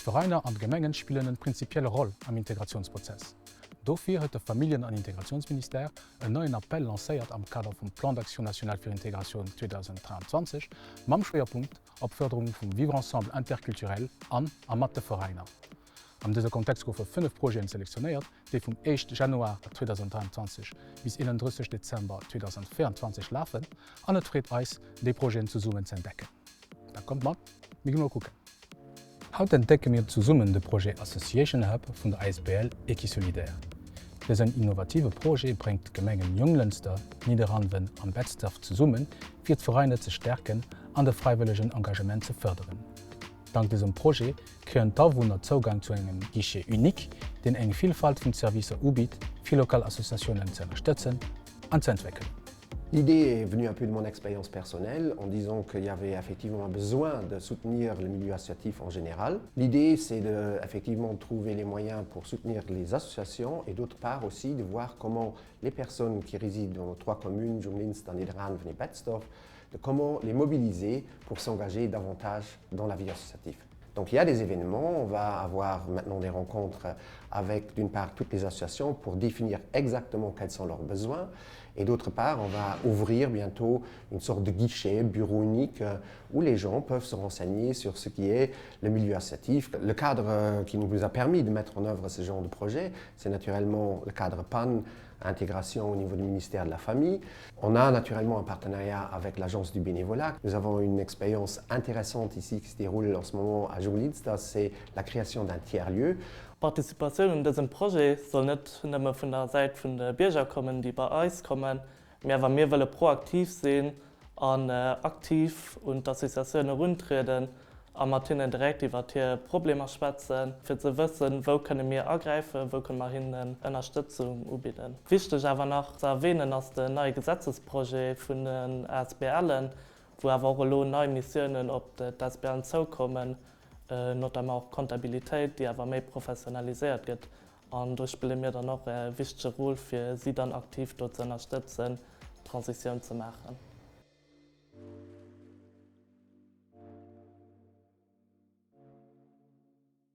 D'Veräiner an d'Gemengen spillen en prinzipielle Roll am Integratiounsprozess. Dofir huet de Familljen an Integratiounsministère en neien Appell lancéiert am Kader vum Plan d'action national fir Integratioun 2023 mam Schwéierpunkt op d'Fërderung vum Vivre ensemble interculturel an a mat de Veräiner. Am dëse Kontext goufe 5 Projeten selektionéiert, déi vum 1 Januar 2023 bis 31 Dezember 2024 lafen an et freet eis, déi Projeten zesummen ze entdecken. Da kommt mat, mir gi mol kucken. Haut entdecke mir zesummen de Projet Association Hub vun der asbl Equisolidaire. Dësen innovative Projet bréngt d'Gemengen Jonglënster, Nidderaanwen an Betzdorf zesummen, fir d'Veräiner ze stärken an de fräiwëllegen Engagement ze fërderen. Dank dësem Projet kréien d'Awunner Zougang zu engem Guichet unique, deen eng Villfalt vun Servicer ubitt, fir lokal Associatiounen ze ënnerstëtzen an ze entwéckelen. L'idée est venue un peu de mon expérience personnelle en disant qu'il y avait effectivement un besoin de soutenir le milieu associatif en général. L'idée c'est de effectivement trouver les moyens pour soutenir les associations et d'autre part aussi de voir comment les personnes qui résident dans nos trois communes, Junglinster, Niederanven et Betzdorf, de comment les mobiliser pour s'engager davantage dans la vie associative. Donc il y a des événements, on va avoir maintenant des rencontres avec d'une part toutes les associations pour définir exactement quels sont leurs besoins et d'autre part on va ouvrir bientôt une sorte de guichet, bureau unique où les gens peuvent se renseigner sur ce qui est le milieu associatif. Le cadre qui nous a permis de mettre en œuvre ce genre de projet, c'est naturellement le cadre PAN, intégration au niveau du ministère de la Famille. On a naturellement un partenariat avec l'agence du bénévolat. Nous avons une expérience intéressante ici qui se déroule en ce moment à Junglinster, c'est la création d'un tiers-lieu. D'Participatioun un dësem Projet soll net nëmme vun der Säit vun de Bierger kommen, déi bei eis kommen, mee awer mir wëlle proaktiv sinn an aktiv un d'Associatioun eruntrieden a mat hinnen direkt iwwert hir Problemer schwätzen, fir ze wëssen, wou kënne mir agräifen, wou kënne mer hinnen Ënnerstëtzung ubidden. Wichteg awer nach ze erwähnen ass den neie Gesetzesprojet vun den ASBLen, wou awer och elo nei Missiounen op d'ASBLen zoukommen, notamment och d'Comptabilitéit, déi awer méi professionaliséiert gëtt. An do spille mir dann och e wichtege Rôle, fir si dann aktiv do ze ënnerstëtzen, d'Transitioun ze maachen.